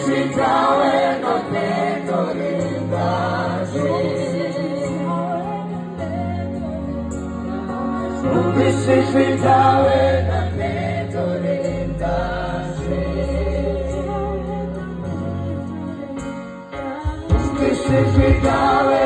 Ijwi ryawe none dore ndaje. Numvise ijwi ryawe none dore ndaje. Numvise ijwi ryawe.